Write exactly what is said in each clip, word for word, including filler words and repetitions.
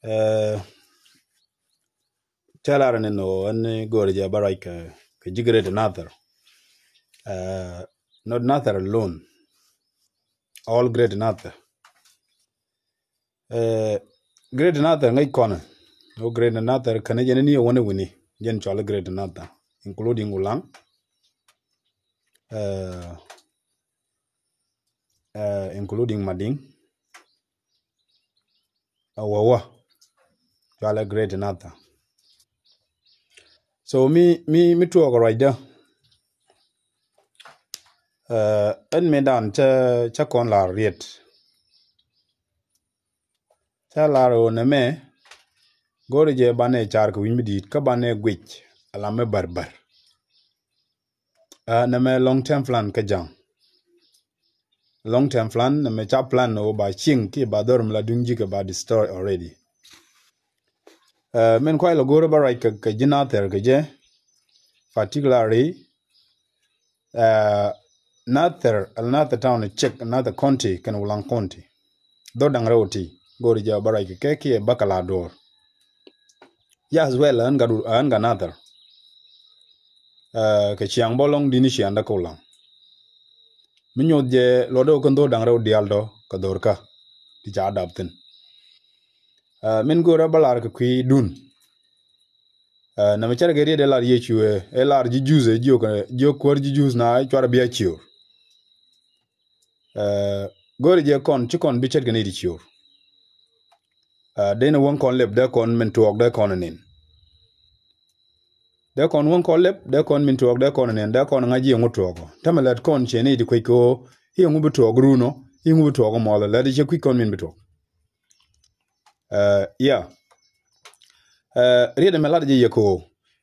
Ɛ, cä lar ni nɔ ɛn go̱o̱rɛ jɛ bä ruac kɛ, kɛ ji̱ Greater Nasir. Ɛ, not Nasir alone. All Greater Nasir. Ɛ, Greater Nasir ŋäc kɔnɛ. Ɣöö Greater Nasir känɛ jɛn ni ɛ wänɛ wi̱ni. Jɛn cɔal i̱ Greater Nasir. Including Ulaŋ. Ɛ, ɛ, including Madiŋ. Ɛ, wä wä. Cɔalɛ Greater Nasir. So mi, mi, mi tuɔɔk ruacdä. Ɛ, ɛn mëëdan cä, cä kɔn lar riet. Cä lar ɣöö nɛmɛ go̱o̱rɛ jɛ banɛ car kɛ wi̱ny mi di̱i̱t kä banɛ guic ala mi bär bär. Ɛ, nɛmɛ long term plan kä ja̱ŋ. Long term plan, nɛmɛ ca plan ɣöö ba cieŋ kiɛ ba dhɔr mi la duŋ ji̱ kɛ ba destroy already. Ɛ, min kuay lɔ go̱o̱rɛ bä ruac kɛ, kɛ ji̱ Nasir kɛ jɛ, particularly, ɛ, Nasir, ala Nasir town cek, Nasir County kɛnɛ Ulaŋ County. Dhɔr da̱ŋ rɛw ti go̱o̱rɛ jɛ bä ruac kɛ kɛ kiɛ bä kɛ la duɔ̱ɔ̱r. Ya as well, ɣän gat, ɣän gat Nasir. Ɛ, kɛ ciaŋ bä lɔŋ di̱t ni ciaŋdä kä Ulaŋ. Mi nyoth jɛ luɔtdä ɣöö kɛn dhɔr da̱ŋ rɛw diaal tɔ kɛ dhɔr kä ti ca dap thi̱n. Ɛ, min go̱o̱rɛ bä lar kɛ kui̱dun. Ɛ, nɛmɛ cärkɛ riet ɛ lar Yecu ɛ, ɛ lar ji̱ Juudh ɛ jiök, jiök kuäär ji̱ Juudh na cuarɛ bia ciöör. Ɛ, go̱o̱rɛ jɛ kɔn, ci kɔn bi ce̱tkɛ nɛy ti ciöör. Ɛ, dee ni wäŋ kɔn lɛp, dee kɔn min tuɔɔk, dee kɔn ɛ nin. Dee kɔn wäŋ kɔn lɛp, dee kɔn min tuɔɔk, dee kɔn ɛ nin, dee kɔn ŋa̱c i̱ ɛŋu tuɔɔk ɔ. Täämɛ lät kɔn ciɛ nɛy ti kuec kɛ ɣöö i̱ ɛŋu bi tuɔɔk run ɔ, i̱ ɛŋu bi tuɔɔk ɛ muɔlɔ, lät i̱ cɛ kui̱c kɔn min bi tuɔɔk. Ɛ, ya. Ɛ, riet ɛmɛ lat jɛ yɛ kɛ ɣöö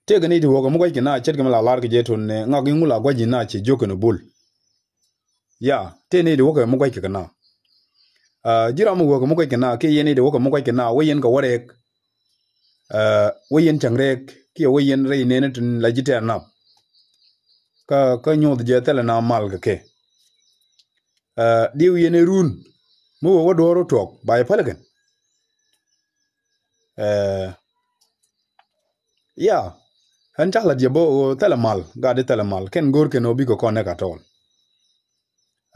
tëëkɛ nɛy ti wäkɛ mi gua̱ckɛ na ce̱tkɛ mi la lar kɛ jɛ ton ni ŋak i̱ ŋu la gua̱c i̱ na ciɛ jiök kɛn ɛ bul. Ya, tëë nɛy ti wäkɛ mi gua̱ckɛ kɛ na. Ɛ, ji̱ ram mi wäkɛ mi gua̱ckɛ na, kiɛ yɛn nɛy ti wäkɛ mi gua̱ckɛ na, wä yɛn kɛ wä rɛɛk. Ɛ, wä yɛn cäŋ rɛɛk, kiɛ wä yɛn rɛy nɛɛni tin la ji̱ tɛɛr nap. Kä, kä nyoth jɛ thilɛ na mal kɛ kɛ. Ɛ, diw yɛn ɛ run. Mi wä wä duɔ̱ɔ̱r wä tuɔɔk, ba yɛ päl kɛn. Ɛ, ya, ɣän cak la diɛ bä ɣöö thilɛ mal, gat di thilɛ mal, kɛn go̱o̱r kɛn ɣöö bikɛ kɔn nɛk at all.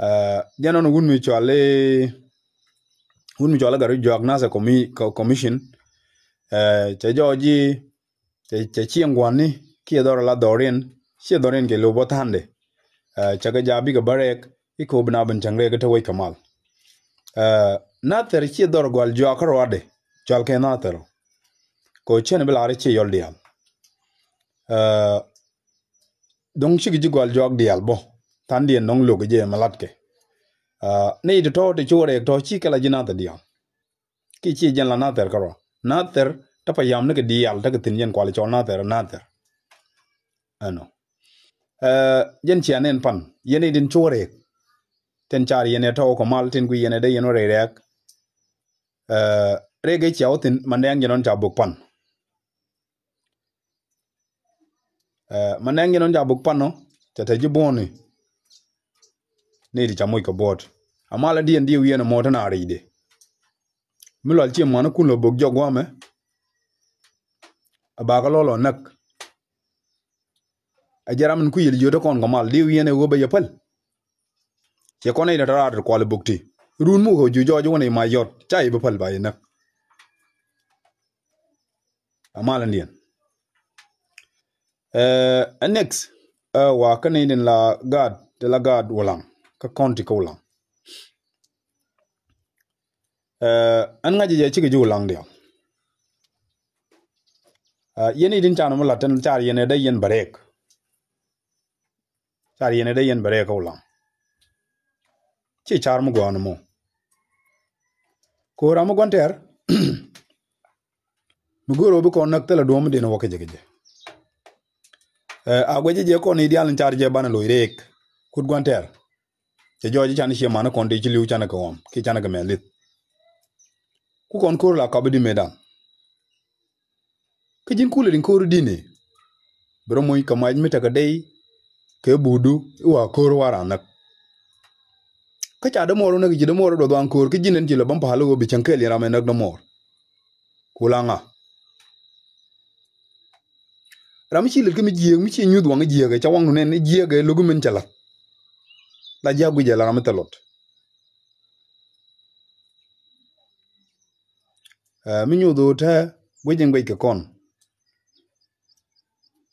Ɛ, jɛn ɣän wun mi cɔal i̱, wun mi cɔal i̱ Gatwec Juak Nasir commi-, co-, commission. Ɛ, cɛ jɔɔc i̱, cɛ, cɛ cieŋ gua̱ni, kiɛ dhɔr ala dhɔriɛn, ciɛ dhɔriɛn kɛ lo̱p bä tha̱a̱ndɛ. Ɛ, cɛ kɛ jaak bikɛ bä rɛɛk, i̱ kɛ ɣöö bi na ben cäŋ rɛɛk i̱ te wec kɛ mal. Ɛ, Nasir ciɛ dhɔr gɔal Juak kä ruaadɛ, cɔal kɛ Nasir. Kɛ ɣöö cɛn bi lar i̱ ciɛ yɔl diaal. Ɛ, dho̱ŋ cikɛ ji̱ gɔal Juak diaal bä. Tha̱a̱ŋdiɛn dho̱ŋ lo̱k jɛ mɛ latkɛ. Ɛ, ni ti tɔ̱ ti ci wä rɛɛk tɔ̱ ci kɛ la ji̱ Nasir diaal. Kiɛ ci jɛn la Nasir kärɔa. Nasir te payam ni kɛ diaal tekɛ thi̱n, jɛn kual cɔl Nasir, Nasir. Ɛnɔ. Ɛ, jɛn cia nɛn pan. Yɛn i̱ tin cu rɛɛk. Tin car yɛn ɛ tɔ̱ kɛ mal, tin gui yɛn ɛ dee yɛn wä rɛy rɛɛk. Ɛ, rɛɛk ɛ cia wä thi̱n, mandɛɛŋ jɛn ɔn ca bök pan. Ɛ, mandɛɛŋ jɛn ɔn ca bök pan ɔ, cɛ te ji̱ buɔ̱ɔ̱ni. Ni ti ca moc kɛ buɔ̱ɔ̱t. A mal a diɛn diɛ wiɛn ɛmɔ te na rɛydɛ. Mi lual ciɛ muanikun lɔ bök jɔk guamɛ. A bakɛ lɔ lɔ näk. A jɛ ram in kui̱ yɛl jiöt ɛ kɔn kɛ mal, diw yɛn ɛ ɣöö bɛ yɛ päl. Cɛ kɔn ɛ yɛn ɛ tɔ raar kual ɛ bök ti. Run muk ɛ ju jɔɔc wän ɛ ma yɔt, ca yɛ bi päl ba yɛ näk. A mal in diɛn. Ɛ, ɛ next, ɛ, wa kä ni din la gaat, ti la gaat Wulaŋ, kä county kä Wulaŋ. Ɛ, ɛn ŋa̱c jɛ cikɛ ji̱ Wulaŋ diaal. Ɛ, yɛn i̱ din can mi lat tin car yɛn ɛ dee yɛn bɛ rɛɛk. Car yɛn ɛ dee yɛn bɛ rɛɛk kä Wulaŋ. Ci car mi gua̱a̱n mɔ. Ko̱o̱ra mi gua̱n tɛr. Mi go̱o̱r ɣöö bi kɔn näk thilɛ duɔ̱ɔ̱m mi den wä kecɛ kecɛ. Ɛ, a guɛcä jɛ kɔn i̱ diaal in car jɛ banɛ loc rɛɛk. Kut gua̱n tɛr. Cɛ jɔɔc i̱ can i̱ cie man i̱ kɔn tëë ci li̱w canɛ kɛ ɣɔm kiɛ canɛ kɛ mɛn lith. Ku kɔn ko̱r la kap i̱ di mëëdan. Kä ji̱n kulɛ riŋ ko̱r i̱ di̱n i̱ bi rɔ moc kɛ mac mi tekɛ dey kɛ buudu i̱ wa ko̱r wa ran näk. Kä ca dämuɔɔr wä näk i̱ ci dämuɔɔr i̱ duɔth wan ko̱r kä ji̱n ɛn ci lɛ bäm pa̱a̱l i̱ ɣöö bi cäŋ kɛɛl yɛn ram ɛ näk dämuɔɔr. Ku la ŋa? Ram mi ci lät kä mi jiääk, mi ci nyuth waŋ jiääk ɛ, ca waŋdu nɛn jiääk ɛ lo̱k min cɛ la̱th. La jiääk guic ɛ la ram mi thil luɔt. Ɛ, mi nyuth ɣöö te guic in guic kɛ kɔn.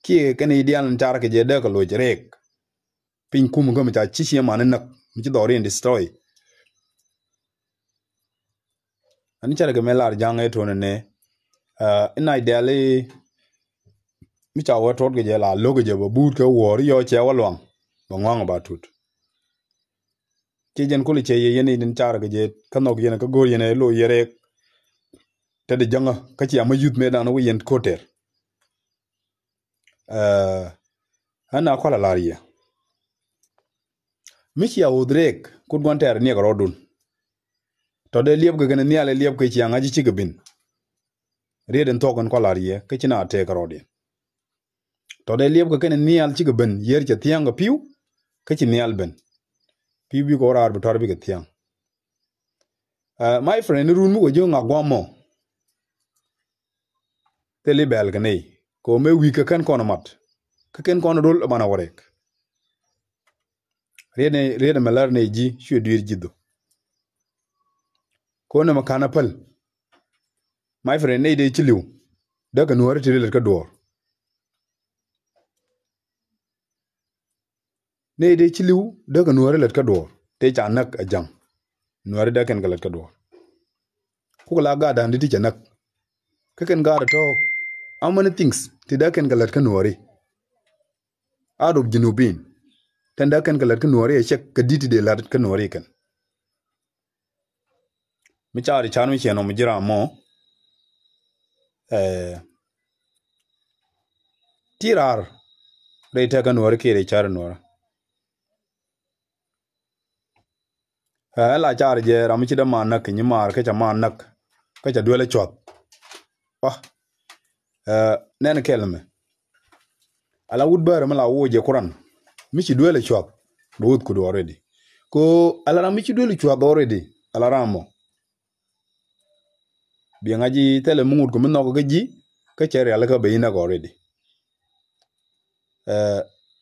Kiɛ kɛn i̱ diaal in car kɛ jɛ dee kɛ loc rɛɛk. Piny kum kä mi ca ci ciɛ man in näk, mi ci dhɔri in destroy. Ani carɛ kɛ mɛ lar ja̱ŋ ɛ tonɛ nɛ. Ɛ, in a diaal i̱ mi ca wä tuɔt kɛ jɛ la lo̱k kɛ jɛ bɛ buut kɛ wuɔ̱ɔ̱r i̱ yɔ cɛ wä luaŋ. Bɛ ŋuaŋ ba tut. Ci jɛn kul cɛ yɛ yɛn i̱ din car kɛ jɛ kä nhɔk yɛn kä go̱o̱r yɛn ɛ lo yɛ rɛɛk. Te di jäŋä kä ci amä yuth mëë da̱ŋ ni wä yɛn ko̱tɛr. Ɛ, ɛn a kɔl a lar yɛ. Mi cia wuth rɛɛk kut gua̱n tɛɛr niɛk rɔɔdun. Tɔ dee liɛp kɛ kɛn nhial ɛ liɛp kɛ ciaŋ a ci cikɛ bin. Riet in thuɔk in kɔl a lar yɛ kä ci na tɛɛk rɔɔdiɛn. Tɔ dee liɛp kɛ kɛn nhial cikɛ ben, yiër cɛ thia̱a̱ŋ kɛ pi̱w, kä ci nhial ben. Pi̱w bikɛ wä raar bi tɔr bikɛ thia̱a̱ŋ. Ɛ, my friend, ni run mi wä ji̱ ŋak gua̱a̱m mɔ. Thil i̱ bɛɛl kɛ nɛy kɛ ɣöö mëë wi̱i̱ kɛ kɛn kɔn mat. Kä kɛn kɔn do̱l ɛ banɛ wä rɛk. Riet ni, riet ɛmɛ lär ni ji̱ cuɛ dui̱r ji̱ dho̱. Kɔn ɛmɛ ka̱n a päl. My friend, nɛy dee ci li̱w. Dee kɛ nuääri ti ri lät kä duɔ̱ɔ̱r. Nɛy dee ci li̱w dee kɛ nuääri lät kä duɔ̱ɔ̱r. Tëë ca näk ɛ ja̱ŋ. Nuääri dee kɛn kɛ lät kä duɔ̱ɔ̱r. Kuk la gaat da̱a̱n di ti cɛ näk. Kä kɛn gaat ɛ tɔ̱. How many things ti dee kɛn kɛ lät kä nuääri? Out of Junubin. Tɛn dee kɛn kɛ lät kä nuääri ɛ cɛk kɛ di ti dee lät kä nuääri kɛn. Mi car i̱ can mi ciɛ nɔm ji̱ ram mɔ. Ɛ, ti raar rɛy tɛk kä nuɔɔri kiɛ rɛy car nuɔɔri. Ɛ, ɛn la car jɛ ram mi ci dee man näk kɛ nyi maar kä ca man näk kä ca duel ɛ cuath. Wa, ɛ, nɛn kɛl mɛ. Ala wut bäärä mi la woc jɛ kuran mi ci duel ɛ cuath. Bɛ wuth kudu already. Ko ala ram mi ci duel ɛ cuath already. Ala ram mɔ. Biɛ ŋa̱c i̱ thilɛ mi ŋut kɛ mi nhɔk kä ji̱ kä cɛ rialikä bɛ inäk already. Ɛ,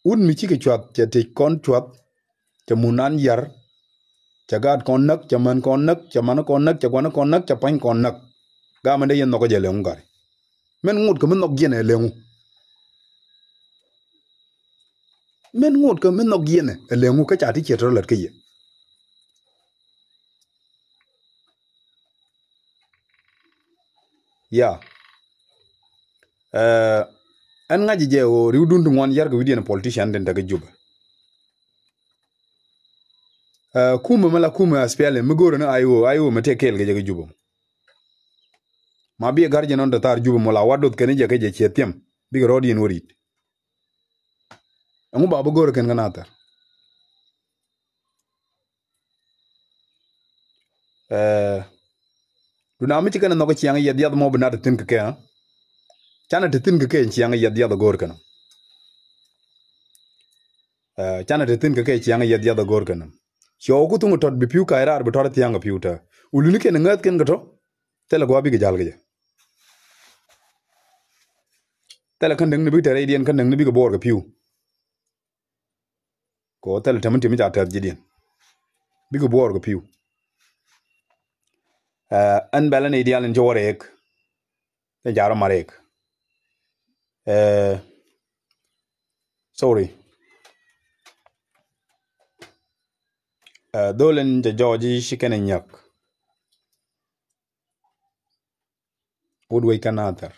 wut mi cikɛ cuath cɛ tëc kɔn cuath. Cɛ mun an yar. Cɛ gaat kɔn näk, cɛ män kɔn näk, cɛ man kɔn näk, cɛ gua̱n kɔn näk, cɛ pa̱ny kɔn näk. Gamɛ dee yɛn nhɔk kä jɛ leŋu gari. Min ŋot kɛ mi nhɔk jiɛn ɛ leŋu. Min ŋot kɛ mi nhɔk jiɛn ɛ leŋu kä ca ti ciɛ tɔrɔ lät kä yɛ. Ya. Ɛ, ɛn ŋa̱c jɛ ɣöö riwdun ti ŋuan yar kɛ wi̱diɛn politician tin te kä Jubɛ. Ɛ, kumɛ mi la kumɛ aspiali mi go̱o̱rä ni I O, I O mi tëë kɛɛl kɛ jɛ kä Jubɛ. Ma bi ɛ ga̱r jɛ nɔn te thar Jubɛ mɔ la wa doth kɛn jɛ kä jɛ ciɛ thiɛm bikɛ rɔɔd yɛn wä ri̱t. Ɛŋu ba bi go̱o̱rä kɛn kä na thar. Ɛ, duna mi ci kɛn nhɔk ciaŋ yɛ dhiath mɔ bi nat thi̱n kɛ kɛ. Canɛ te thi̱n kɛ kɛ ciaŋ yɛ dhiath go̱o̱r kɛn. Ɛ, canɛ te thi̱n kɛ kɛ ciaŋ yɛ dhiath go̱o̱r kɛn. Ciɔ ku thuŋ tɔt bi pi̱w ka̱c raar bi tɔt thiaŋ kɛ pi̱w tɛ. Wuluni kɛn ŋäth kɛn kɛ tɔ. Thilɛ gua̱a̱ bikɛ ja̱l kɛ jɛ. Thilɛ kän däŋni bikɛ tɛ rɛydiɛn kän däŋni bikɛ buɔɔr kɛ pi̱w. Kɛ ɣöö thilɛ tɛm in tim mi ca tɛth ji̱diɛn. Bikɛ buɔɔr kɛ pi̱w. Ɛ, ɛn bɛlɛ ni diaal in ci wä rɛɛk. Cɛ jar ma rɛɛk. Ɛ, sorry. Ɛ, dhol in cɛ jɔɔc i̱ ci kɛn ɛ nyäk. Wut wec kä Nathɛr.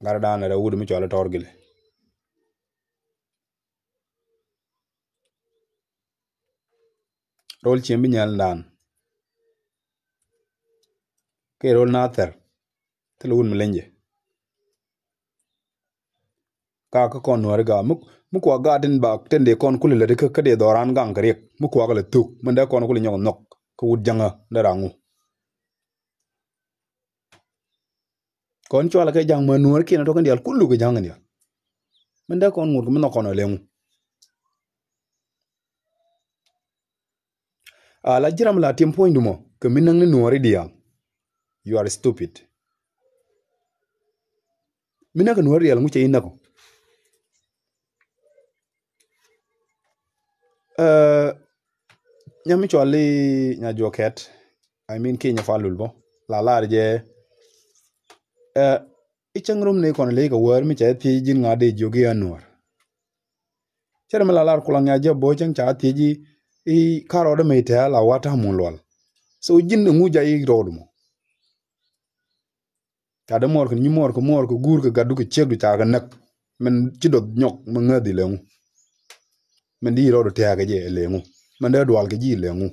Gat dan rɛ wut mi cɔal i̱ Tɔr Gilɛ. Rol ciem bi nyɛl dan. Kɛ rol Nathɛr. Thil wut mi lenyɛ. Ka kä kɔn nuäri ga mi, mi kua gaat tin ba tin dee kɔn kuli lät kä, kä dee dhɔran gaŋ kɛ riɛk mi kua kɛ lɛ thuk min dee kɔn kuli nyɔk nhɔk kä wut jaŋä dee raŋu. Kɔn cual kɛ jaŋ mɛ nuäri kiɛn tɔk in dial kulu kɛ jaŋ in dial. Min dee kɔn ŋut kɛ mi nhɔk kɔn ɛ leŋu. A la ji̱ ram la tim puɔ̱nydu mɔ. kɛ mi näk ni nuɔɔri diaal. You are stupid. Mi näk kɛ nuɔɔri diaal ŋu cɛ inäk ɔ. Ɛ, nyam mi cɔal i̱ Nyajuɔk Kɛt, I mean Kenya Falul bä, la lar jɛ. Ɛ, i̱ cäŋ rom ni kɔn ley kɛ wäär mi ca thiec ji̱n ŋa̱ dee jiök i̱ a nuɔɔr. Cɛ rɛ mi la lar kulaŋ nya jɛ bo̱o̱ cäŋ ca thiec i̱, i̱ karɔɔdɛ mey tɛ̈ɛ̈l a wa ta̱a̱ mun lual. So ji̱n ɛŋu ja i̱ rɔɔd mɔ. Ca dee muɔɔr kɛ nyi muɔɔr kɛ muɔɔr kɛ guur kɛ gatdu kɛ ciekdu ca kɛ näk. Min ci dɔth nyɔk mi ŋäth i̱ leŋu. Min di rɔɔdu tɛ̈ɛ̈kɛ jɛ i̱ leŋu. Min dee dual kɛ ji̱ i̱ leŋu.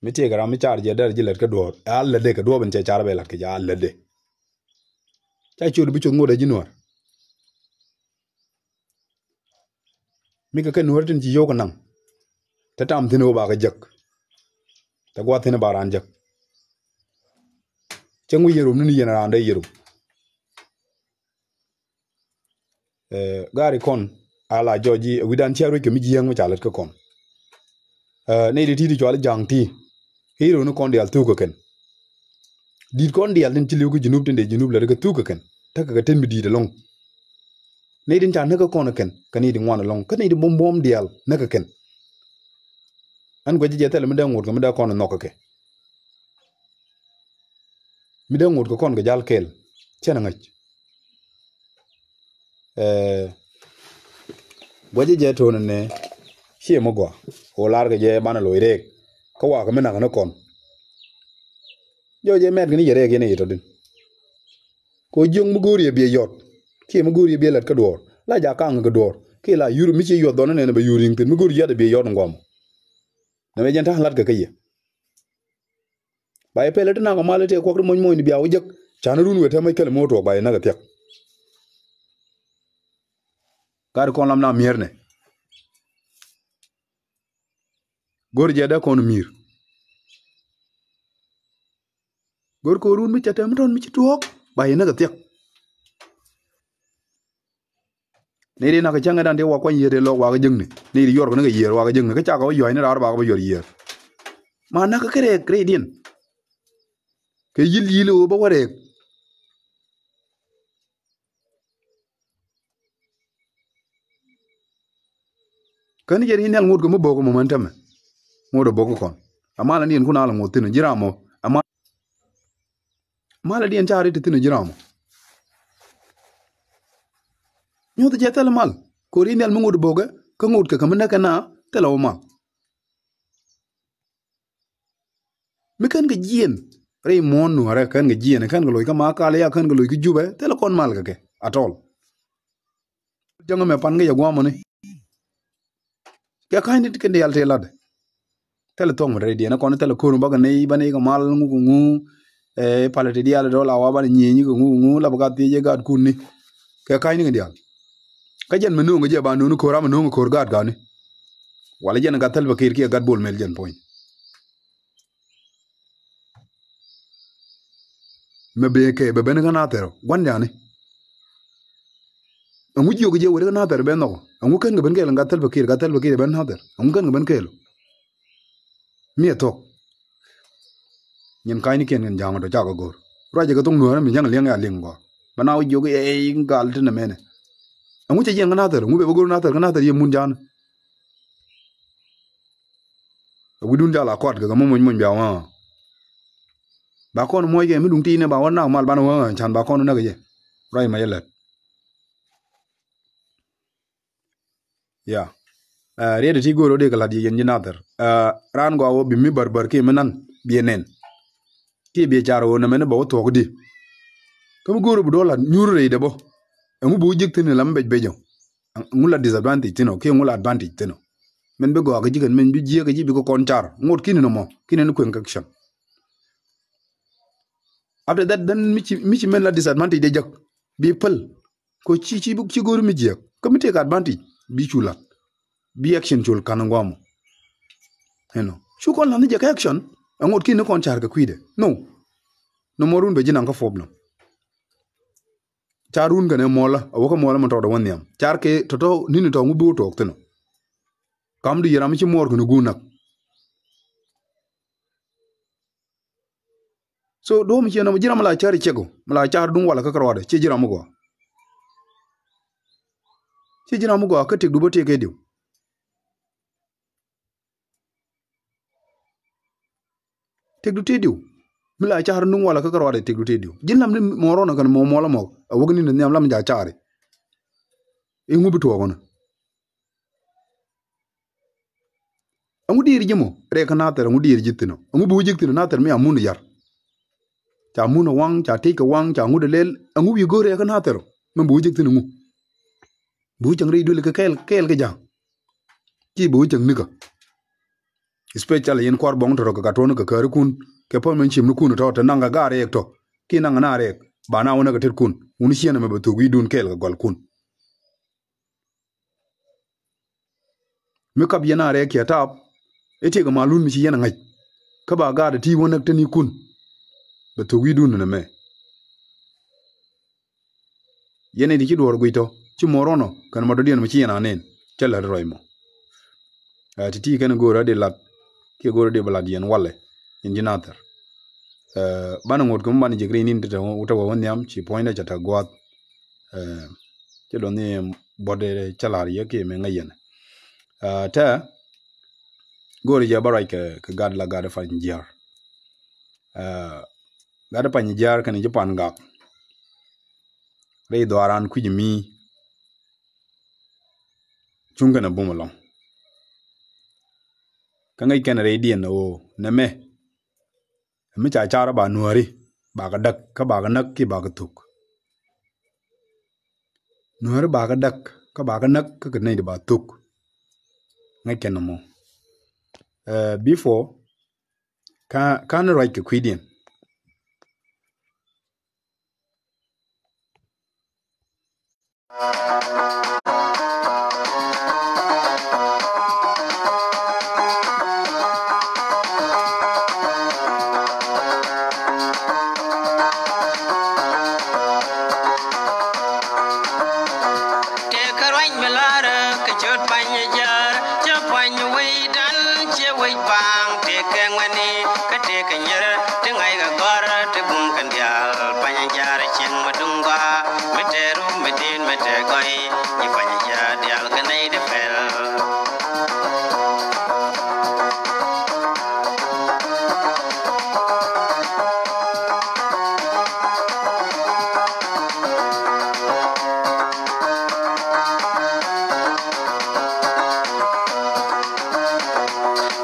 Mi tiekɛ ram mi car jɛ derɛ ji̱ lät kä duɔ̱ɔ̱r. Ɛ a lätdɛ kɛ duɔ̱ɔ̱p in cɛ car bɛ la̱t kɛ jɛ a lätdɛ. Ca ciötdu bi cuth ŋot ɛ ji̱ nuɔ̱ɔ̱r. Mi kɛ kɛ nuɔ̱ɔ̱r tin ci yio̱w kɛ naŋ. Te tam thi̱n ɣöö ba kɛ jek. Te gua̱th thi̱n ba raan jek. Cäŋ wi̱i̱ yɛn rom ni ni yɛn raan dee yɛn rom. Ɛ, gari kɔn a la jɔɔc ji̱ ɛ wi̱dan cia ruec kɛ mi jiääŋ mi ca lät kä kɔn. Ɛ, nɛy ti ti̱ti̱ cɔal i̱ ja̱a̱ŋ ti. Kɛ i̱ ro̱o̱ni kɔn diaal thuk kɛ kɛn. Di̱t kɔn diaal tin ci li̱w kä Junub tin dee Junub lät kɛ thuk kɛ kɛn. Tekɛ kɛ ten mi di̱i̱t ɛlɔ̱ŋ. Nɛy tin ca näk kä kɔn ɛ kɛn kɛ nɛy ti ŋuan ɛlɔ̱ŋ kä nɛy ti buɔ̱m buɔ̱m diaal näk kɛ kɛn. Ɛn guɛc ji̱ jɛ thilɛ mi dee ŋot kɛ mi dee kɔn ɛ nhɔk kɛ kɛ. Mi dee ŋot kɛ kɔn kɛ jal kɛɛl. Cɛn ɛ ŋäc. Ɛ, guɛc ji̱ jɛ to̱n ɛnɛ. Ciɛ mi gɔaa. Ɣöö lar kɛ jɛ banɛ loc rɛɛk. Kä wakɛ mi nak ni kɔn. Jɔɔc jɛ mɛt kɛ ni jɛ rɛɛk yɛn ɛ yɛ tɔ̱din. Kɛ ɣöö jiöŋ mi go̱o̱r yɛ biɛ yɔt. Kiɛ mi go̱o̱r yɛ biɛ lät kä duɔ̱ɔ̱r. La ja̱ kaŋ kɛ duɔ̱ɔ̱r. Kiɛ la yur mi ci yuɔth dhɔn ɛnɛn ɛ bɛ yur ri̱ŋ thi̱n mi go̱o̱r yɛ biɛ yɔt in guam. Nɛmɛ jɛn ta̱a̱ŋ la̱t kɛ kä yɛ. Ba yɛ pɛl ɛ ti nak ɔ mal ɛ tëë kuɔk ti moc moc ni bia wä jek. Ca̱n run wëë tɛm mec kɛl mo̱o̱r tuɔɔk ba yɛ näk ɛ thiäk. Gat kɔn lam na mi̱eernɛ. Go̱r jɛ dee kɔn mi̱i̱r. Go̱r ko̱o̱r run mi cɛ tɛm mi tɔn mi ci tuɔɔk ba yɛ näk ɛ thiäk. Ni ri nak cäŋ ɛ dan ti wa kuany yiër ɛ lɔk wakä jäŋni. Ni ri yuɔr kɛ ni kɛ yiër wakä jäŋni kä cakɛ wä yua̱cni raar bakɛ bä yuɔr yiër. Ma nak kɛ rɛɛk rɛydiɛn. Kɛ yil yil ɛ wä bä wä rɛɛk. Kä ni jɛ ri nhial ŋot kɛ mi bo̱o̱k mɔ män tämɛ. Ŋot ɛ bo̱o̱k kɔn. Amal ni yɛn kun a la ŋot thi̱n ji̱ ram mɔ. Amal. Mal adiɛn ca ri ti thi̱n ji̱ ram mɔ. Nyuth jɛ thil mal. Kori nhial mi ŋot bo̱o̱kɛ kä ŋot kɛ kä mi näk kɛ na thil wä mal. Mi kän kɛ jiɛn rɛy muɔ̱ɔ̱n nuɔ̱ɔ̱rɛ kän kɛ jiɛn kän kɛ loc kä ma kal ya kän kɛ loc kä jupɛ thil kɔn mal kɛ kɛ at all. Jäŋ ɛmɛ pan kä yɛ guamɔni. Kɛ ka̱ny ni ti kɛn diaal tëë lat. Thilɛ thuɔ̱k mi rɛy diɛn kɔn thilɛ ko̱r mi bakɛ nɛy ba nɛy kɛ mal ŋu kɛ ŋu. Ɛ palɛ ti diaal dɔl a wa banɛ nyieenyi kɛ ŋu kɛ ŋu la bi gat thiec ɛ gat kun ni. Kɛ ka̱ny ni kɛn diaal. Kä jɛn mi no̱o̱ŋ kɛ jɛ ba no̱o̱ŋ ko̱r a mi no̱o̱ŋ ko̱r gat gat ni. Walɛ jɛn gat thil bɛ kir kiɛ gat bol mel jɛn puɔ̱ny. Mɛ ben kɛ bɛ ben kä Nathɛr gua̱n jani. Ɛŋu jiök jɛ weri kä Nathɛr ben nhɔk. Ɛŋu kän kɛ ben kɛɛl gat thil bɛ kir gat thil bɛ kir ben Nathɛr ɛŋu kän kɛ ben kɛɛl. Mi ɛ thok. Nyin ka̱ny ni kiɛn kɛn ja̱a̱ŋ tɔ cakɛ go̱r ruacɛ kɛ thok nuäärä mi ja̱ŋ liɛŋ ya liŋ gɔ̱r. Bɛ na wä jiök ɛ gal ti nɛ mɛnɛ. Ɛŋu cɛ jiɛn kä Nathɛr ɛŋu bɛ bä go̱r Nathɛr kä Nathɛr yɛ mun ja̱a̱n. Ɛ wi̱dun jal a kɔt kɛ kɛ mi muny muny bia wä. Ba kɔn muɔc kɛ mi duŋ ti̱i̱nɛ ba wä nak mal banɛ wä can ba kɔn näk kɛ jɛ. Ruac ma jɛ lät. Ya. Ɛ riet ti go̱o̱r wä dee kɛ la̱t yɛ yɛn ji̱ Nathɛr. Ɛ raan gɔaa wä bi mi bär bär kiɛ mi nan biɛ nɛn. Kiɛ biɛ car wä nɛmɛ ni bä wä thuɔ̱k di. Kä mi go̱o̱r wä bi dɔl la̱t nyuur rɛy dɛ bä. Ɛŋu bi wä ji̱k thi̱n lam bec bec ɔ. Ŋu la disadvantage thi̱n ɔ kiɛ ŋu la advantage thi̱n ɔ. Min bi gɔaa kɛ ji̱ kɛn min bi jiɛk kɛ ji̱ bi kɛ kɔn car ŋot ki̱n nɔmɔ ki̱n ni kueŋ kɛ action. After that then mi ci mi ci min la disadvantage dee jek bi päl. Kɛ ci ci ci go̱o̱ri mi jiɛk kä mi tëëk advantage bi cu la̱t. Bi action col ka̱n ŋuamɔ. Ɛnɔ cu kɔn la̱th ni jɛ kɛ action. Ɛŋot ki̱n ni kɔn car kɛ kui̱dɛ no. Nɔmɔ run bɛ ji̱ naŋ kä problem. Car run kɛnɛ muɔlä a wäkä muɔlä mi tɔɔdɛ wä nhiam car kɛ tɔ̱tɔ̱ ni̱ni tɔ̱ ŋu bi wä tuɔɔk thi̱n ɔ. Kamdu yɛ ram mi ci muɔɔr kɛn guun nak. So duɔ̱ɔ̱p mi ciɛ nɔmɔ ji̱n ram mi la ca̱r i̱ ciɛk ɔ, mi la ca̱r duŋ walɛ kä kärɔadɛ, ciɛ ji̱n ram mi gɔaa. Ciɛ ji̱n ram mi gɔaa kä tëkdu bä tëk kɛ diw. Tëkdu tëë diw. Mi la ca̱r nuŋ walɛ kä kärɔadɛ tëkdu tëë diw. Ji̱n lam ni mɔɔr ɣɔnɔ kɛn mɔɔ muɔlä mɔk. A wäk ni ni nhiam lam ja̱ ca̱ri. Iŋu bi tuɔɔk ɣɔnɔ. Ɛŋu diir ji̱ mɔ rɛɛ kä nathɛr, ɛŋu diir ji̱ thi̱n ɔ? Ɛŋu bi wä ji̱ thi̱n ɔ nathɛr mi a mun yar? Ca mun ɔ waŋ, ca tëc kɛ waŋ, ca ŋut ɛ lɛl. Ɛŋu bi go̱o̱r rɛɛ kä nathɛr ɔ? Mɛn bi wä ji̱ thi̱n ɛŋu? Bi wä cäŋ rɛy duël kɛ kɛɛl, kɛɛl kɛ ja̱ŋ. Ci bi wä cäŋ nikä. Especially yɛn kua̱r buɔ̱ŋ tɔ̱tɔ̱ kɛ gat tuɔ̱n kɛ kääri kun kɛ pɔ̱n mɛn cim ni kun tɔ̱ te naŋ kɛ gaat rɛɛk tɔ̱. Ki naŋ na rɛɛk ba na wä näk kɛ tet kun wun ciɛn ɛmɛ bɛ thuk wi̱i̱dun kɛɛl kɛ gɔl kun. Mi kap yɛn a rɛɛk kiɛ taap i̱ tiɛk ɛ malun mi ci yɛn ɛ ŋäc. Kä ba gaat ɛ ti wä näk te ni kun bɛ thuk wi̱i̱dun ni nɛ mɛ. Yɛn in ti ci duɔ̱ɔ̱r guic tɔ ci muɔ̱ɔ̱r ɣɔnɔ kɛn ma dɔ̱diɛn mi ci yɛn a nɛn. Cä lät rɔy mɔ. Ɛ ti ti kɛn go̱o̱rä di lat kiɛ go̱o̱rä di bɛ lat yɛn walɛ. Yɛn ji̱ nathɛr. Ɛ banɛ ŋot kɛ mi banɛ jek ri nin te te wä wä nhiam ci puɔ̱nydɛ cɛ te gua̱a̱th. Ɛ cɛ dɔ̱ŋ ni buɔ̱t cä la̱r yɛ kiɛ mi ŋäc yɛn. Ɛ tɛ go̱o̱rä jɛ bä ruac kɛ kɛ gat la gat pany jiaar. Ɛ gat pany jiaar kɛn ji̱ pan gak. Rɛy dhuaaran kui̱c mi cuŋ kɛn a bum ɛlɔ̱ŋ. Kä ŋäc kɛn rɛydiɛn ɣöö nɛmɛ mi ca car ba nuääri bakɛ däk kä bakɛ näk ki bakɛ thuk. Nuääri bakɛ däk kä bakɛ näk kä kɛ nɛy di ba thuk. Ŋäc kɛn nɔmɔ. Ɛ before ka kan ruac kɛ kui̱diɛn. Tëë kä ruac mi la̱rä kɛ ciöt pany jär cä puany wecdan ciɛ wec paŋ tëë kɛ ŋuɛni kä tëë kɛ nyier ti ŋa̱ckɛ gɔ̱r ti bum kɛn diaal pany jär cieŋ mi duŋ gɔaa mi tëë rum mi di̱i̱t mi tëë gɔy. Nyi pany jär diaal kɛ nɛy di pɛl.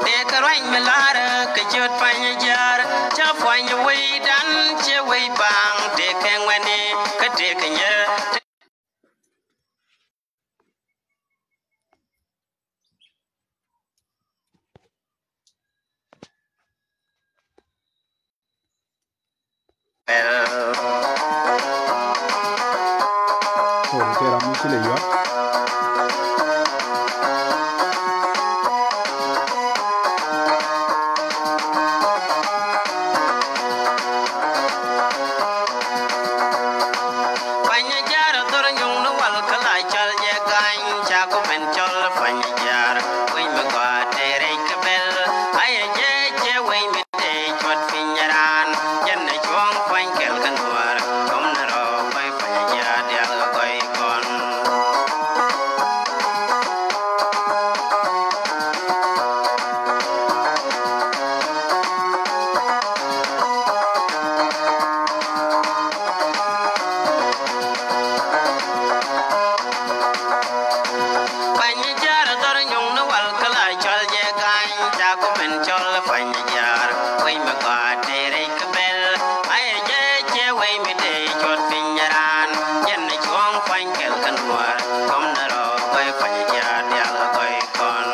Tëë kɛ ruac mi la̱rä kɛ ciöt pany jär cä puany wecdan ciɛ wec paŋ tëë kɛ ŋuɛni kä tëë kɛ nyier. Sorry, tëë ram mi ci lɛ yuak. Pany jär dhor nyuŋ ni wal kä la cɔl jɛ gany ca ku ben cɔl pany jär. Wec mi gɔaa tëë rɛc kɛ bɛl a yɛ jɛ cɛ wec mi tëë cuɔt piny raan. Jɛn ni cuɔ̱ŋ puany kɛl kɛ nuäär. Kom ni rɔ gɔy pany jär diaal kɛ gɔy kɔn. Pany jär dhor nyuŋ ni wal kä la cɔl jɛ gany ca ku ben cɔl pany jär. Wec mi gɔaa tëë rɛc kɛ bɛl a yɛ jɛ cɛ wec mi tëë cuɔt piny raan. Jɛn ni cuɔ̱ŋ puany kɛl kɛ nuäär. Kom ni rɔ gɔy pany jär diaal kɛ gɔy kɔn.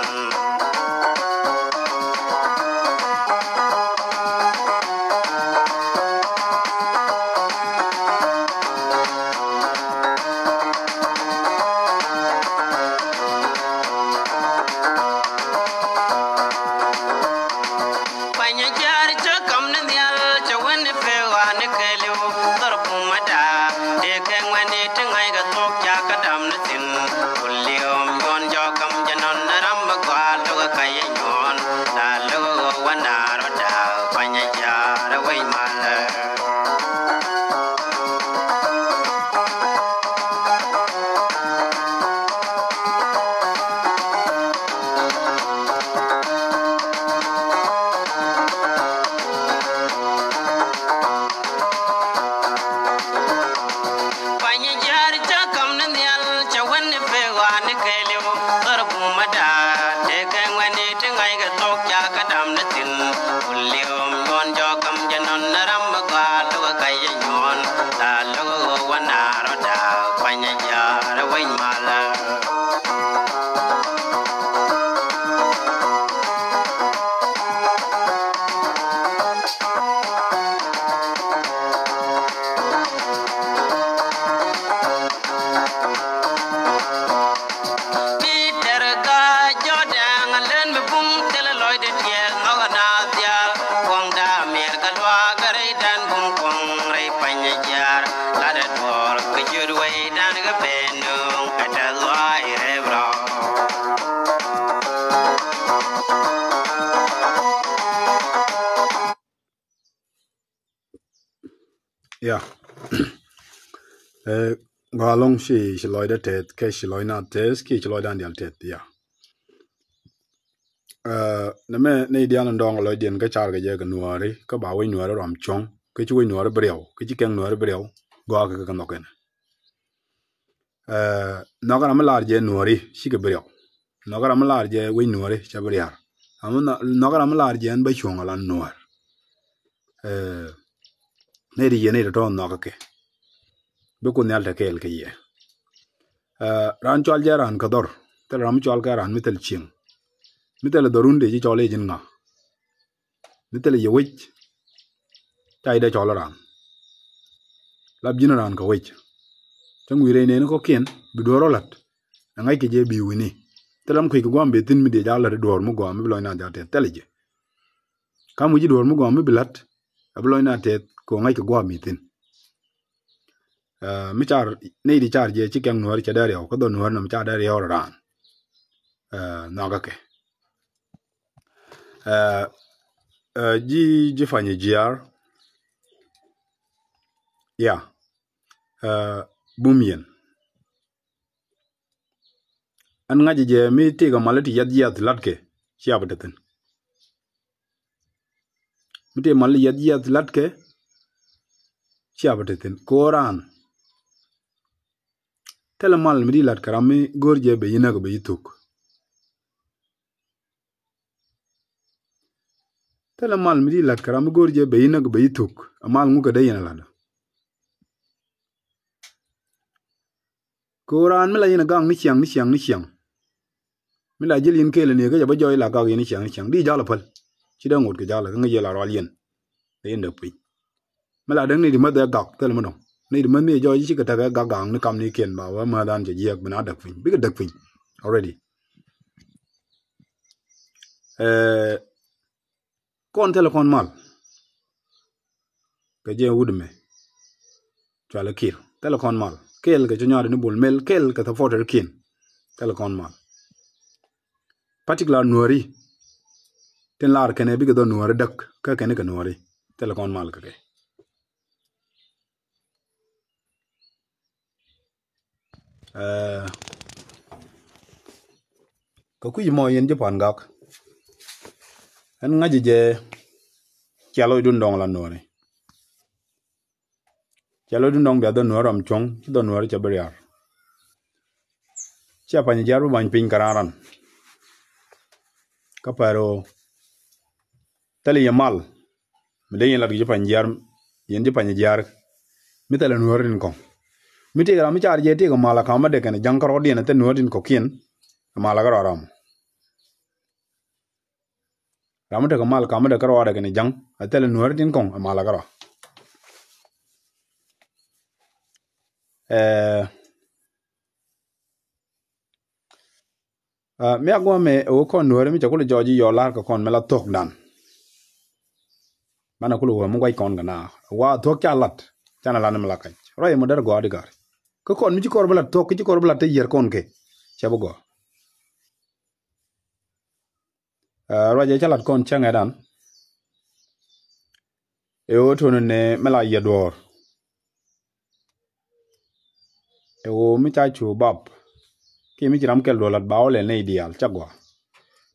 Ya. Ɛ, gɔaa ɛlɔ̱ŋ, ci, ci lɔcdä tɛth, kɛ ci lɔcdan tɛth, kiɛ ci lɔcdan diaal tɛth, ya. Ɛ, nɛmɛ nɛy diaal in dɔ̱ŋ lɔcdiɛn kä car kɛ jɛ kɛ Nuääri, kä ba wec Nuääri ruam cuɔ̱ŋ, kä ci wec Nuääri bi riɛw, kä ci kɛŋ Nuääri bi riɛw, gɔaa kɛ kɛ nhɔk kɛn. Ɛ, nhɔk ram mi lar jɛ Nuääri cikɛ bi riɛw. Nhɔk ram mi lar jɛ wec Nuääri cɛ bi riar. Ram mi nhɔ-, nhɔk ram mi lar jɛ ɛn bä cuɔ̱ŋ ala Nuäär. Ɛ, nɛy ti yɛ nɛy ti tɔ̱ nhɔk kɛ. Bi Kuoth Nhial te kɛɛl kɛ yɛ. Ɛ, raan cɔal jɛ raan kä dhɔr. Thil ram mi cɔal kɛ raan mi thil cieŋ. Mi thil dhɔrun dee ji̱ cɔl i̱ ji̱n ŋa. Mi thilɛ yɛ wec, ca i̱ dee cɔl raan. Lap ji̱n raan kɛ wec. Cä ŋui̱ rɛy nɛɛni kɔ̱kiɛn bi duɔ̱ɔ̱r rɔ la̱t. Ɛ ŋa̱ckɛ jɛ bi wi̱ni. Thilɛ ram kui̱ kɛ gua̱a̱m bi thi̱n mi dee ja̱ la̱t i̱ duɔ̱ɔ̱r mi gɔaa mi bi lɔcna ja̱ tɛth, thilɛ jɛ. Ka̱m wi̱ci duɔ̱ɔ̱r mi gɔaa mi bi la̱t, ɛ bi lɔcna tɛth kɛ ɣöö ŋa̱ckɛ gua̱a̱m mi thi̱n. Ɛ, mi car, nɛy di car jɛ ci kɛŋ Nuäär cɛ dee riɛw, kä dhɔ Nuäär nɔm ca dee riɛw raan. Ɛ, nhɔakä kɛ. Ɛ, ɛ, ji̱, ji̱ Panyjiar. Ya. Ɛ, bum yɛn. Ɛn ŋa̱c jɛ mi tëëkɛ mal ti yiath yiath latkɛ, cia bi te thi̱n. Mi tëë mal yiath yiath latkɛ, cia bi te thi̱n. Ko̱o̱ran. Thilɛ mal mi di latkɛ ram mi go̱o̱r jɛ bɛ yi näk bɛ yi thuk. Thilɛ mal mi di latkɛ ram mi go̱o̱r jɛ bɛ yi näk bɛ yi thuk. Ɛ mal ŋukɛ dee yɛn ɛ latdä. Ko̱o̱ran mi la yɛn ɛ gak ni ciaŋ, ni ciaŋ, ni ciaŋ. Mi la jil yɛn kɛɛl ni kä jɛ bä jɔɔc la gak yɛn ni ciaŋ, ni ciaŋ. Di jal ɛ päl. Ci dee ŋot kɛ jal ɛ kä ŋäc yɛ la rual yɛn. Dee yɛn däk piny. Mi la däk ni di mäth ɛ gak thil mi dɔ̱ŋ. Ni di mäth ni jɔɔc ci kɛ täk ɛ gak gak ni kam ni kiɛn ba wä mäth an cɛ jiɛk bi na däk piny. Bikɛ däk piny. Already. Ɛ, kɔn thilɛ kɔn mal. Kɛ jɛ wut mɛ. Cualɛ Kiir. Thilɛ kɔn mal. Kɛɛl kɛ cɔ nyɔaat ni Bol Mel, kɛɛl kɛ supporter kiɛn. Thilɛ kɔn mal. Particular Nuääri. Tin lar kɛnɛ bikɛ dhɔ Nuääri däk. Kä kɛnɛ kɛ Nuääri. Thilɛ kɔn mal kɛ kɛ. Ɛ, kɛ kui̱c mɔ yɛn ji̱ Pan Gak. Ɛn ŋa̱c jɛ cia lɔcdun dɔ̱ŋ la Nuääri. Cia lɔcdun dɔ̱ŋ bia dhɔ Nuääri ram cuɔ̱ŋ, ci dhɔ Nuääri cɛ bi riar. Cia Panyjiar bi bany piny kɛ ran ran. Kä pɛr ɣöö thilɛ yɛ mal. Mi dee yɛn lat kɛ ji̱ Panyjiar, yɛn ji̱ Panyjiar. Mi thilɛ Nuääri tin kɔ̱ŋ. Mi tëëkɛ ram mi car jɛ tëëkɛ mal a kamädɛ kɛnɛ ja̱ŋ kärɔɔdiɛn a thil Nuääri tin kɔ̱kiɛn. Ɛ mal a kärɔa ram. Ram mi tekɛ mal kamädɛ kärɔɔdɛ kɛnɛ ja̱ŋ a thil Nuääri tin kɔ̱ŋ ɛ mal a kärɔa. Ɛ, Ɛ, mi a guamɛ ɛ wä kɔn Nuääri mi cɛ kulɛ jɔɔc i̱ yɔ lar kɛ kɔn mi la thuɔ̱kdan. Banɛ kulɛ wä mi guac kɔn kɛ na wa thuɔ̱k ca lat. Canɛ lat ni mi la kac ruac mɔ derɛ gɔaa di ga̱r. Kä kɔn mi ci kɔr bi lat thuɔ̱k, kä ci kɔr bi lat te yier kɔn kɛ. Cɛ bi gɔaa. Ɛ, ruac ɛ ca lat kɔn cäŋɛ dan. Ɛ ɣöö tun ni mi la yier duɔ̱ɔ̱r. Ɛ ɣöö mi ca cu bap kiɛ mi ci ram kɛl duɔlat ba wä lɛl nɛy diaal ca gɔaa.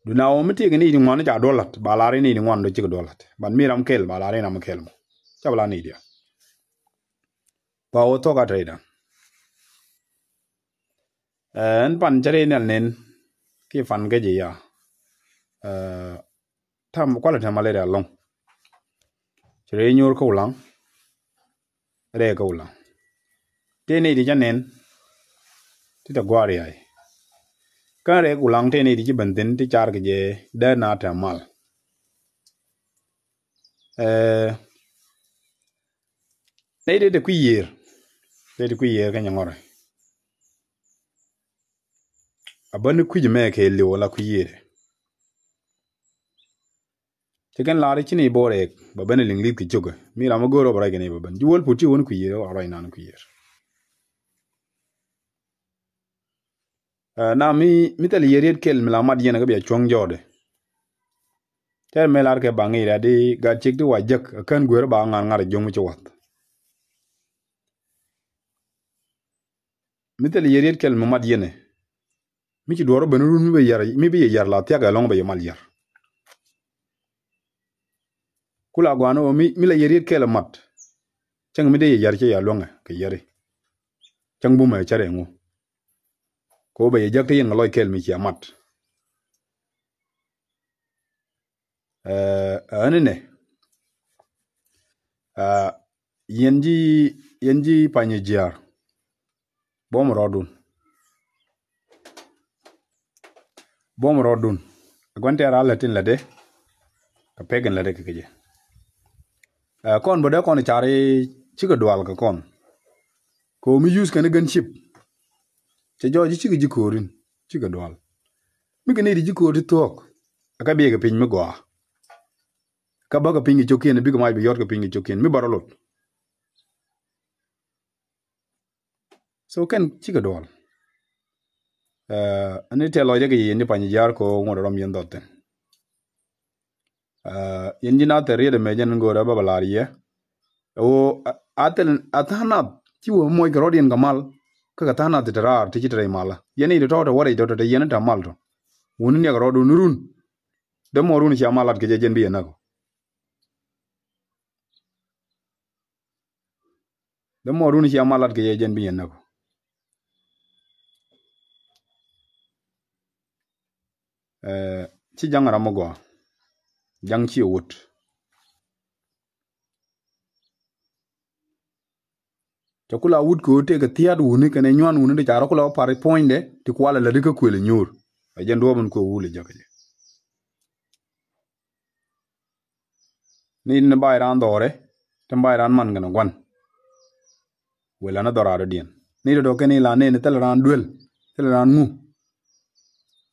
Duna ɣöö mi tëëkɛ nɛy ti ŋuan ca duɔlat ba lar i̱ nɛy ti ŋuan dɔ cikɛ duɔlat, ban mi ram kɛl ba lar i̱ ram kɛl mɔ. Ca bi lar nɛy diaal. Ba wä thuɔ̱k a tɛy dan. Ɛ, ɛn pan cä rɛy nhial nen kiɛ pan kä jɛ ya. Ɛ, tam kualɛ tɛm a lɛ rɛy alɔŋ. Cɛ rɛy nyuur kä Ulaŋ. Rɛy kä Ulaŋ. Tëë nɛy ti cä nɛn ti te gua̱a̱r yay. Kä rɛy kä Ulaŋ tëë nɛy ti ci ben thi̱n ti car kɛ jɛ dee na tɛm mal. Ɛ, nɛy ti te kui̱ yiër. Tëë ti kui̱ yiër kä nyɛ ŋɔrɛ. A bäni kui̱c mɛ kɛ liw ala kui̱ yiëëdɛ. Ci kɛn lar i̱ ci ni bo̱o̱r ɛɛk ba ben liŋ li̱th kɛ cio̱kɛ mi ram mi go̱o̱r ɔ ba ruac kɛ ni ba ben ji̱ wäl put ci wän kui̱ yiëëdɛ ɔ ruac nan kui̱ yiëër. Ɛ, na mi mi thil yiëër yet kɛl mi la mat yɛn kä bia cuɔ̱ŋ jɔɔdɛ. Tɛr mëë lar kɛ baŋ i̱ rɛ̈t i̱ gat ciek ti wa jek ɛ kän gueer ba ŋa̱r ŋa̱r ɛ jo̱ŋ mi ci wath. Mi thil yɛ riet kɛl mi mat yɛn ɛ. Mi ci duɔr ben run mi bi yar, mi bi yɛ yar la thiak ɛlɔŋ bɛ yɛ mal yar. Kula guan ɔ mi, mi la yɛ riet kɛl mat. Cäŋ mi dee yɛ yar cɛ ya luɔŋɛ kɛ yɛri. Cäŋ bumɛ cɛ rɛ ŋu. Ko bɛ yɛ jak te yɛn kɛ lɔc kɛl mi cia mat. Ɛɛ, ɛn inɛ. Ɛɛ, yɛn ji̱, yɛn ji̱ Pany Jiaar. Buɔ̱m rɔɔdun. Buɔ̱m rɔɔdun. Ɛ gua̱n tɛɛr a lät in lätdɛ. Kɛ pek in lätdɛ kɛ kɛ jɛ. Ɛɛ, kɔn bä dee kɔn car i̱ cikɛ dual kɛ kɔn. Kɛ ɣöö mi use kɛn i̱ gɛn cip. Cɛ jɔɔc i̱ cikɛ ji̱ ko̱o̱rin. Cikɛ dual. Mi kɛ nɛy ti ji̱ ko̱o̱r ti thuɔ̱k. Ɛ kä biɛɛkɛ piny mi gɔaa. Kä bäkɛ piny kɛ cio̱kiɛn, bikɛ mac bi yɔ̱tkɛ piny kɛ cio̱kiɛn mi bä rɔ lot. So kɛn cikɛ duɔl. Ɛɛ, ni tɛl lɔcdɛ kɛ yɛ yɛn ji̱ Pany Jiaar kɛ ɣöö ŋuɔ̱t rɔm yɛn dhɔt thi̱n. Ɛɛ, yɛn ji̱ Nathɛr riet ɛmɛ jɛn go̱o̱rɛ bä bä la̱r yɛ. Ɛ ɣöö a, a thil, a tha̱a̱ŋ nath ci wä moc kɛ rɔ̱diɛn kɛ mal. Kä kɛ tha̱a̱ŋ nath ti te raar ti ci te rɛy malä. Yɛn i̱ ti tɔ̱ te wä rɛy tɔ̱ te yɛn i̱ te mal tɔ̱. Wuni niɛk rɔɔdun run. Dee mɔ run cia mal lat kɛ jɛ jɛn bi yɛ näk ɔ. Dee mɔ run cia mal lat kɛ jɛ jɛn bi yɛ näk ɔ. Ɛɛ, ci ja̱ŋ ram mi gɔaa. Ja̱ŋ ci wut. Cɛ kula wut kɛ ɣöö tëëkɛ thia̱a̱t wuni kɛnɛ nyuan wuni ti ca rɔ kula wä par puɔ̱nydɛ ti kualɛ lätdi kä kuël ɛ nyuur. Ɛ jɛn duɔ̱ɔ̱p in kuɛ wul ɛ jäkä jɛ. Ni tin ba̱a̱c raan dhɔrɛ, tin ba̱a̱c raan man kɛnɛ gua̱n. Wël an dhɔr raadɔdiɛn. Ni tɔ̱tɔ̱ kɛn i̱ la nɛn thilɛ raan duel, thilɛ raan ŋu.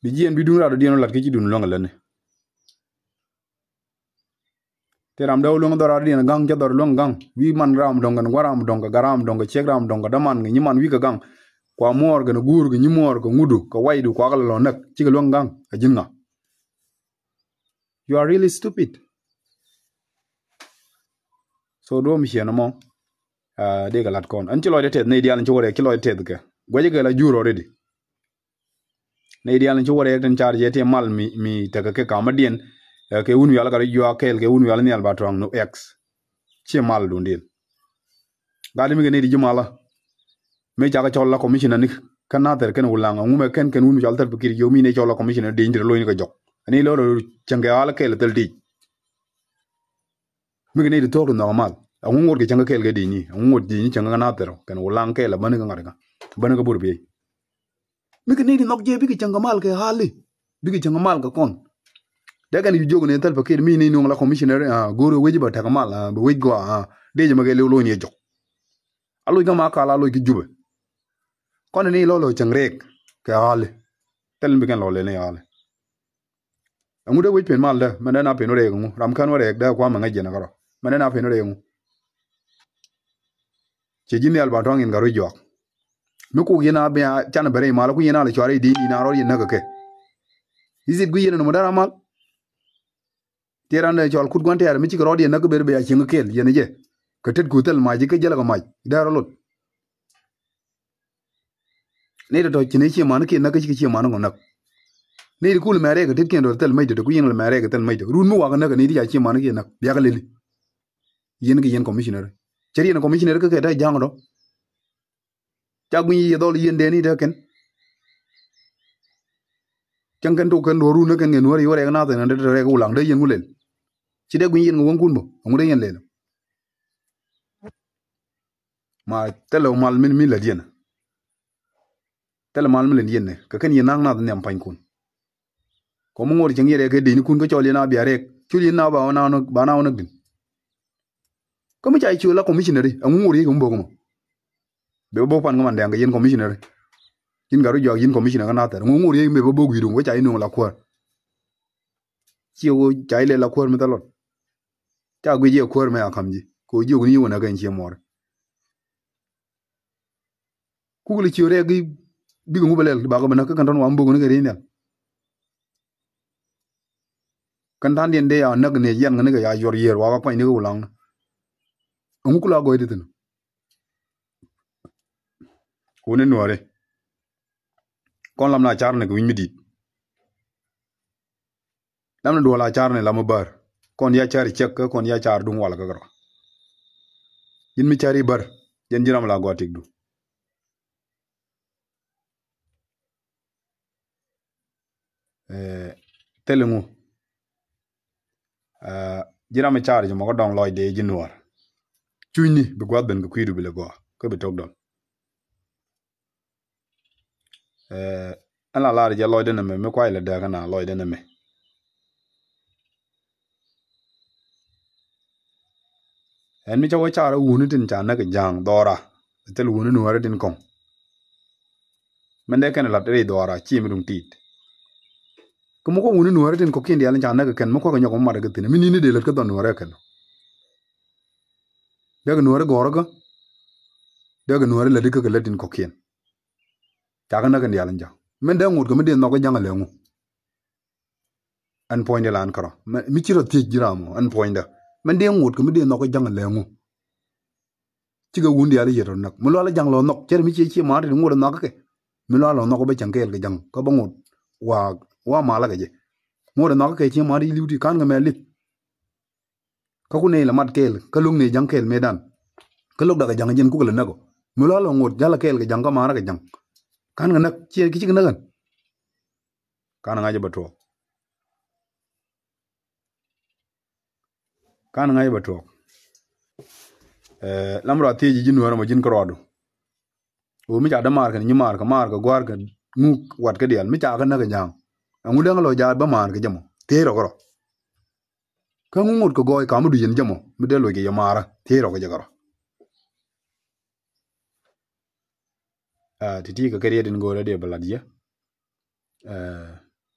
Bi jiɛn bi duŋ raadɔdiɛn wä lat kä ci duŋ luäŋ ɛ lätni. Tëë ram dee wä luäŋ dhɔr raadɔdiɛn gaŋ, cä dhɔr luäŋ gaŋ. Wi̱i̱ man ram dɔ̱ŋ kɛn gua̱n ram dɔ̱ŋ kɛ gat ram dɔ̱ŋ kɛ ciek ram dɔ̱ŋ kɛ däman kɛ nyiman wi̱i̱ kɛ gaŋ. Kua muɔɔr kɛn guur kɛ nyimuɔɔr kɛ ŋudu kɛ waydu kua kɛ lɛ lɔ näk. Cikɛ luäŋ gaŋ ɛ ji̱n ŋa. You are really stupid. So duɔ̱ɔ̱m ciɛn ɛmɔ. Aa, dee kɛ lat kɔn. Ɛn ci lɔcdɛ tɛth nɛy diaal in ci wä rɛɛk ci lɔcdɛ tɛth kɛ. Guɛcɛ kɛ la jur already. Nɛy diaal in ci wä rɛɛk tin car jɛ ti mal mi, mi tekɛ kɛ kamädiɛn. Ɛ, kɛ wun wial kɛ rɔ juak kɛɛl kɛ wun wial nhial ba tuaŋ nu X. Ci mal dundiɛn. Gat mi kɛ nɛy di ji̱ malä. Mëë cakɛ cɔl la commissioner ni kä Nathɛr kɛn Wulaŋ, ɛŋu mɛ kɛn kɛn wun cɔl Salva Kiir jiök mi nɛ cɔl la commissioner dee in ti rɛ lo̱cni kɛ jɔk. Ɛn i̱ lɔr cäŋ kɛ ɣa̱l kɛl thil dic. Mi kɛ nɛy ti thuɔ̱k ti nhɔk mal. Ɛŋu ŋot kɛ cäŋ kɛ kɛl kɛ di̱cni. Ɛŋu ŋot di̱cni cäŋ kɛ Nathɛr kɛn Wulaŋ kɛl ɛ bäni kɛ ŋa̱t kɛ. Bäni kɛ bur biey. Mi kɛ nɛy ti nhɔk jɛ bikɛ cäŋ kɛ mal kɛ ɣa̱li. Bikɛ cäŋ kɛ mal kɛ kɔn. Dee kɛn jiök ni Salva Kiir mi ni nuŋ la commissioner, ah, go̱o̱r wec bɛ tekɛ mal, ah, bɛ wec gɔaa, ah. Dee jɛ mɛ kɛ liw lo̱cni ɛ jɔk. A loc kä ma kal a loc kä Jubɛ. Kɔn ni lɔ lɔ cäŋ rɛɛk kɛ ɣa̱li. Thil mi bi kɛn lɔ lɛl ni ɣa̱li. Ɛŋu dee wec pen mal dee mɛn dee na pen wä rɛɛk ɛŋu ram kän wä rɛɛk dee kua̱m ɛŋä jiɛn ɛ kärɔ mɛn dee na pen wä rɛɛk ɛŋu. Cɛ ji̱ nhial ba tɔ̱ŋ in gat rɔ juak. Mi kuk yɛn a bia can bɛ rɛy mal ku yɛn a lɛ cuarɛ i̱ di̱i̱n in a rɔɔd yɛn näk kɛ kɛ. I̱ thit gui yɛn ɛn mɔ dee ram mal. Tiɛɛr an dee cɔl kut gua̱n tɛɛr mi cikɛ rɔɔd yɛn näk kä ber bɛ a cieŋ kɛɛl yɛn ɛ jɛ. Kɛ tet ku thil mac ji̱ kä jälɛ kɛ mac dee rɔ lot. Ni tɔ̱tɔ̱ ci ni cie man kiɛ näk kä cikɛ cie man ŋɔ näk. Ni ti kul mɛrɛ kɛ tet kiɛn dɔ̱r thil mec tɔ̱tɔ̱ ku yɛn lɛ mɛrɛ kɛ thil mec tɔ̱ run mi wakɛ näk ni ti ca cie man kiɛ näk biakɛ lili. Yɛn kɛ yɛn commissioner. Cɛ yɛn commissioner kä kɛ te ja̱ŋ dɔ̱. Ca guiny yɛ dhɔl yɛn dee ni te kɛn. Cäŋ kɛn tok kɛn duɔ̱ɔ̱r run ni kɛn kɛ nuäär yɛ wä rɛɛk nath ɛn te rɛɛk Wulaŋ dee yɛn ŋu lel. Ci dee guiny yɛn kɛ wäŋkun bä ɛŋu dee yɛn lel. Ma thilɛ mal min mi lät yɛn. Thilɛ mal mi lät yɛn kɛ kɛn yɛn na̱a̱k nath nhiam panykun. Kɔ mi ŋo̱r cäŋ yɛ rɛɛk kɛ dee ni kun kä cɔl yɛn a bia rɛɛk cul yɛn na ba na wä näk din. Kä mi ca ciö la commissioner ɛŋu ŋo̱r yɛ kɛ mi bok mɔ. Bɛ bä bok pan kä man dɛŋ kɛ yɛn commissioner. Yɛn gat rɔ juak yɛn commissioner kä nathɛr ŋo̱ ŋo̱r yɛ mɛ bä bok wi̱i̱du ŋo̱ ca yɛ nuŋ la kuäär. Ciɛ ɣöö ca yɛ lɛ la kuäär mi thɛ lɔt. Ca guic yɛ kuäär mɛ a ka̱m ji̱ kɛ ɣöö jiök ni yɛ wä näk kɛn ciɛ muɔɔr. Kuk lɛ ciö rɛɛk i̱ bikɛ ŋu bɛ lɛl bakɛ bɛ näk kä kɛn tɔ̱n wa mi bok ni kɛ ri̱c nhial. Kɛn ta̱ndiɛn dee ya näk ni yɛn kɛ ni kɛ ya yuɔr yiër wakä kuany ni kɛ Wulaŋ ni. Ɛŋu kula gɔɔy ti thi̱n. Wuni nuɔri Kɔn lam na car ni kɛ wi̱ny mi di̱i̱t. Lam ni duɔl a car ni lam mi bär. Kɔn ya car i̱ ciek kä kɔn ya car duŋ wal kä kɛ rɔ. Ji̱n mi car i̱ bär. Jɛn ji̱ ram la gɔaa tëkdu. Ɛ, thil iŋu. Ɛ, ji̱ ram mi car jɛ mɔ kä dɔŋ lɔcdɛ ji̱ nuɔɔr. Cunyni bi gua̱th ben kɛ kui̱du bi lɛ gɔaa kä bi tok dɔl. Ɛ, ɛn la lar jɛ lɔcdɛ nɛmɛ mi kuay lɛ dääk ɛn a lɔcdɛ nɛmɛ. Ɛn mi ca wä car wuni tin ca näk ja̱a̱ŋ dhɔra. Thil wuni nuɔɔri tin kɔŋ. Min dee kɛn lat ri dhɔra ci mi duŋ tit. Kä mi kuak wuni nuɔɔri tin kɔkiɛn diaal in ca näk kɛn mi kuak nyɔk mi mat kä thin mi nini dee lät kä dhɔn nuɔɔri kɛn. Dee kɛ nuɔɔri gɔɔri kä. Dee kɛ nuɔɔri lät kä kɛ lät tin kɔkiɛn. Ca kɛ näk kɛn diaal in ja̱ŋ. Min dee ŋot kɛ mi dee nhɔk kä ja̱ŋ a lɛ ŋu. Ɛn puɔ̱nydɛ lan kärɔ. Mi, mi ci rɔ thiec ji̱ ram ɔ, ɛn puɔ̱nydɛ. Min dee ŋot kɛ mi dee nhɔk kä ja̱ŋ a lɛ ŋu. Cikɛ wun diaal i̱ yet rɔ näk. Mi lual i̱ ja̱ŋ lɔ nhɔk. Cɛ ri mi cie cie ma̱a̱t ti ŋot ɛ nhɔk kɛ. Mi lual lɔ nhɔk bä cäŋ kɛɛl kɛ ja̱ŋ. Kä bä ŋot wa, wa malä kɛ jɛ. Ŋot ɛ nhɔk kɛ cie ma̱a̱t i̱ li̱w ti ka̱n kɛ mɛ li̱th. Kä kun nɛy lɛ mat kɛɛl, kä lo̱k nɛy ja̱ŋ kɛɛl mëëdan. Kä lo̱k dakɛ ja̱ŋ jiɛn kukɛ lɛ näk ɔ. Mi lual lɔ ŋot jalɛ kɛɛl kɛ ja̱ŋ kä ma̱a̱t kɛ ja̱ŋ. Ka̱n kɛ näk, cie, ki cikɛ näk ɣän. Ka̱n ŋa̱c bä tuɔɔk. Ka̱n ŋa̱c bä tuɔɔk. Ɛ, lam rɔ thiec ji̱ nuäär mɔ ji̱n kärɔɔdu. Ɣöö mi ca dee maar kɛn nyi maar kɛ maar kɛ gua̱a̱r kɛ ŋuk wat kä diaal mi ca kä näk kɛ ja̱a̱ŋ. Ɛŋu dee ŋä lɔ jaat bä maar kɛ jɛ mɔ thiec rɔ kärɔ. Kä ŋu ŋot kɛ gɔɔy kam mi du yɛn jɛ mɔ mi dee loc kɛ yɛ maarä thiec rɔ kɛ jɛ kärɔ. Ɛ, ti̱ti̱ kɛ kɛ riet in go̱o̱rä diɛ bɛ lat yɛ. Ɛ,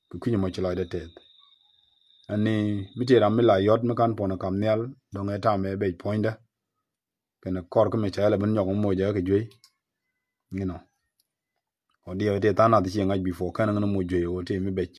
kɛ kui̱ny mɔ ci lɔcdä tɛth. Ɛn ni mi ti ram mi la yɔt mi kan puɔn kam nhial dɔŋ ɛ tam ɛ bec puɔ̱nydä. Kɛnɛ kɔr kä mi cɛ lɛ ben nyɔk mi moc ɛ kɛ juey. You know. Ɔ diɛ ti than nath ci ŋa̱c before kɛn ŋän moc juey ɔ ti mi bec